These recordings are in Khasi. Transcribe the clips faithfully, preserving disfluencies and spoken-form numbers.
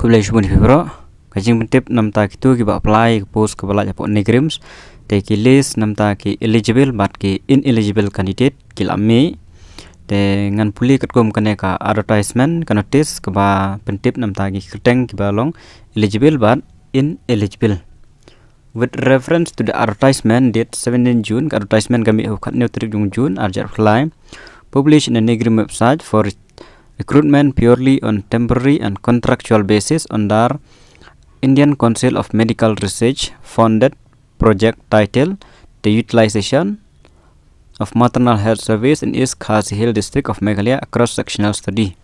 Khublei shibun ïa phi baroh. Ka jingpyntip namar kito kiba apply ka post kaba lait hapoh NEIGRIHMS. Te ki list namar ki eligible bad ki ineligible candidate ki la mih. Te ngan pule katkum kane ka advertisement, ka notice kaba pyntip namar ki kyrteng kiba long eligible bad ineligible. With reference to the advertisement date seventeen June, ka advertisement ka mih ha ka khathynñiew tarik jong June, ar hajar arphew lai, published in the NEIGRIHMS website for recruitment purely on temporary and contractual basis under Indian Council of Medical Research funded project titled The Utilization of Maternal Health Service in East Khasi Hills District of Meghalaya, a cross-sectional study.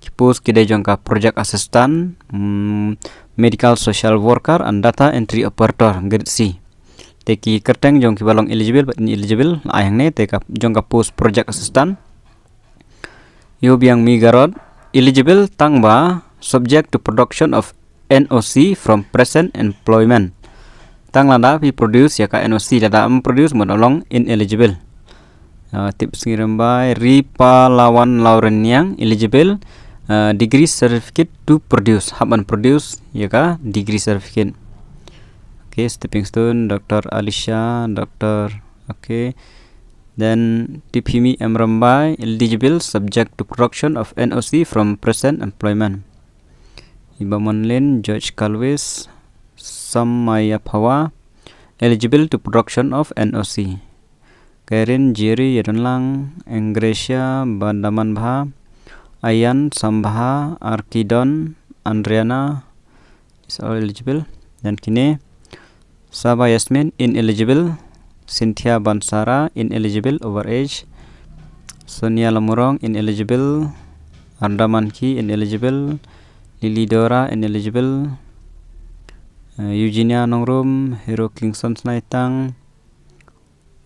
Ki post ki dei jong ka project assistant, mm, medical social worker and data entry operator, grade C. Te ki kyrteng jong kiba long eligible bad ineligible la ai hangne. Te ka jong ka post project assistant, Ïoh biang Migarod, eligible tang ba subject to production of N O C from present employment. Tang lada phi produce ïa ka N O C, lada ym produce mut long ineligible. Uh, tip sngi rymbai, Ripalawan Laureniang, eligible, uh, degree certificate to produce, hap ban produce ïa ka degree certificate. Okay, Stepping Stone, Doctor Alisha, Doctor, okay. Then Tiphimi M Rymbai, eligible subject to production of N O C from present employment. Iba Monlin, George Kalwis, Samaya Phawa, eligible to production of N O C. Karen Jerry Yadonlang, Engresia Badamanbha, Ayan Sambha, Arkidon, Andriana, is all eligible. Dan kine, Saba Yasmin, ineligible. Cynthia Bansara, ineligible, overage. Sonia Lamurong, ineligible. Arda Manki, ineligible. Lily Dora, ineligible. Uh, Eugenia Nongrum, Hero Kingston Snaitang,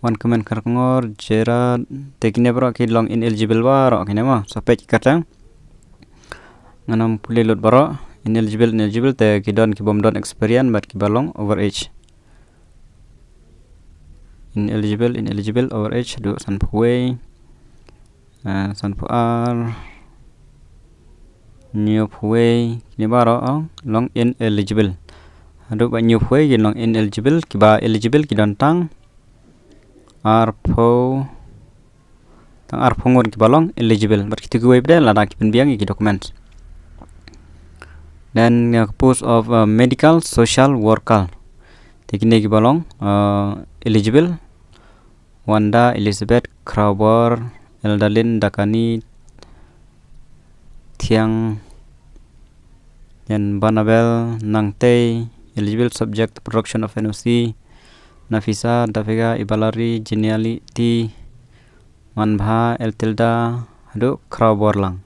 Wan Kmen Kharkongor, Gerard, te kine baroh ki long ineligible baroh kine mo, sa peit ki kyrteng. Ngan ym pule lut baroh, ineligible, ineligible, te ki don ki bym don experience bad kiba long overage. Ineligible, ineligible, overage, haduh sanphew wei. Ah, sanphew ar, hynñiewphew wei, kine baroh, oh, long ineligible. Haduh ba hynñiewphew wei ki long ineligible, kiba eligible ki don tang arphew, tang arphew ngut kiba long eligible. Bad kito kiwei pat de lada ki pynbiang ïa ki documents. Then, uh, post of, uh, medical social worker. Te kine kiba long, uh, eligible. Wanda Elizabeth Khrawbor, Eldalin Dakani Thiang, Yan Banabel Nangtei, eligible subject production of N O C, Nafisa Davega Ibalari, Geniality Manbha, Eltilda, haduh Khrawbor lang.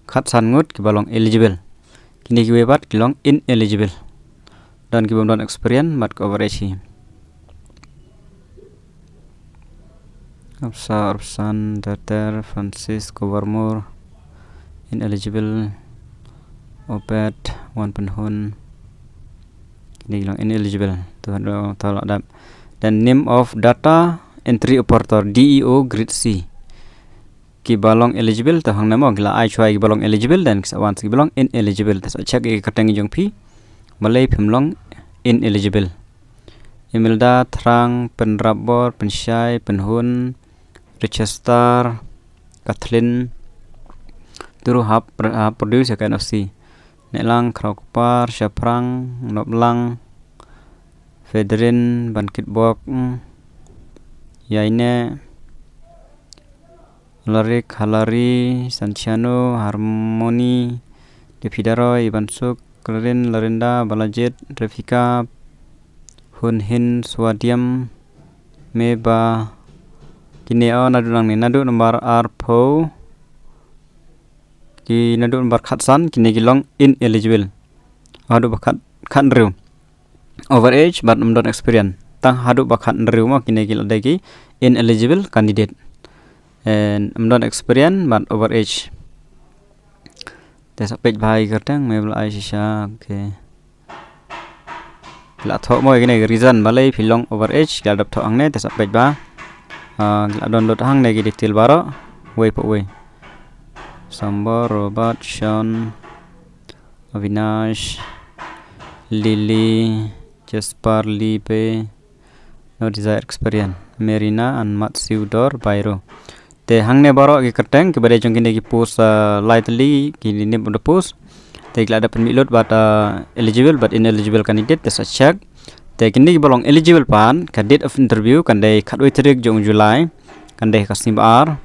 Khatsan ngut kiba long eligible. Kine kiwei pat ki long ineligible. Don ki bym don experience bad ka overage hi. Apsa Arpsan Terter Francis Kobarmur, ineligible. Obed Wan Penhun, kine ki long ineligible. Tu haduh ta la dap. Then name of data entry operator, D E O, grade C. Kiba long eligible, te hangne mo, ki la ai shuwa ïa kiba long eligible, then ki sa wan sa kiba long ineligible. Te sa check ïa ki kyrteng jong phi, balei phim long ineligible. Imelda Thrang, Pynrapbor, Pynshai, Pynhun, Richester, Kathleen, turu hap, hap produce ïa ka N O C. Neklang, Khrawkpar, Shaphrang, Noplang, Federin, Bankitbok, Yaine, Larik, Halari, Santiano, Harmony, Depidaro, Ibansuk, Clarin, Larinda, Balajit, Refika, Hunhin, Suadiam, Meba, kine o naduh nangne, naduh nambar arphew, ki naduh nambar khatsan, kine ki long ineligible. Haduh ba khat, khathynriew. Overage, bad ym don experience. Tang haduh ba khathynriew mo kine ki la dei ki ineligible candidate. And ym don experience, bad overage. Te sa peit bha ïa ki kyrteng, me ba la ai shisha, okay. La thoh mo ïa kine ki reason balei phi long overage, ki la dep thoh hangne, te sa peit bha. Ah, ki la don lut hangne ki detail baroh, wei pa wei. Sambor, Robert, Sean, Avinash, Lily, Jasper, Lipe, no desired experience, Merina and Matthew Dor Bairo. Te hangne baroh ki kyrteng kiba dei jong kine ki post, uh, lai tylli ki name of the post. Te ki la dep pynmih lut bad, uh, eligible bad ineligible candidate, te sa check. Te kine kiba long eligible pat, ka date of interview kan dei khatwei tarik jong July, kan dei ka sngi ba ar.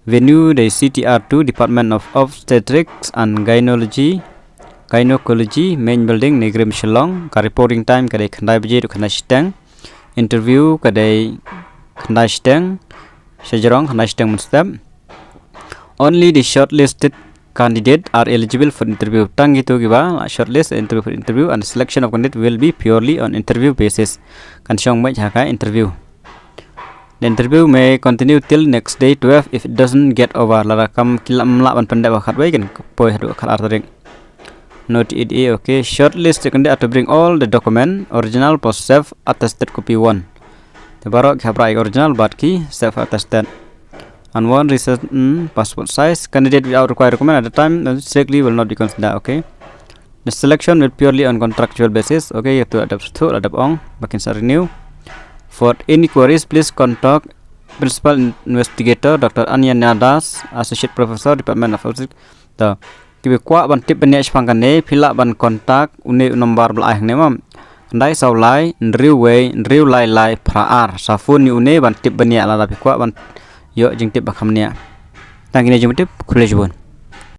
Venue dei C T R two, Department of Obstetrics and Gynecology, Gynecology, Main Building, NEIGRIHMS, Shillong. Ka reporting time ka dei khyndai baje haduh khyndai shiteng. Interview ka dei khyndai shiteng shajrong, khyndai shiteng mynstep. Only the shortlisted candidate are eligible for interview. Tang kito kiba la shortlist, interview for interview, and selection of candidate will be purely on interview basis. Kan shong beit ha ka interview. The interview may continue till next day twelve if it doesn't get over. Lada kam ki la, ym lah ban pyndep ha khatwei, kan poi haduh khatar tarik. Note eight A, okay. Shortlisted candidate are to bring all the document, original plus self attested copy one. Te baroh ki hap rah ïa ki original bad ki self attested. And one recent, mm, passport size. Candidate without required document at the time, uh, strictly will not be considered, okay. The selection will purely on contractual basis, okay. Ïa tu la dep shu, la dep ong ba kin sa renew. For inquiries, please contact Principal Investigator Doctor Anyanya Das, Associate Professor, Department of Physics. Te kiba kwah ban tip bniah shaphang kane, phi lah ban contact une u number ba la ai hangne, ma, khyndai saw lai hynriew wei hynriew lai lai phra ar. Sa phone ïa une ban tip bniah lada phi kwah ban ïoh jingtip ba kham bniah. Tang kine jingtip, khublei shibun.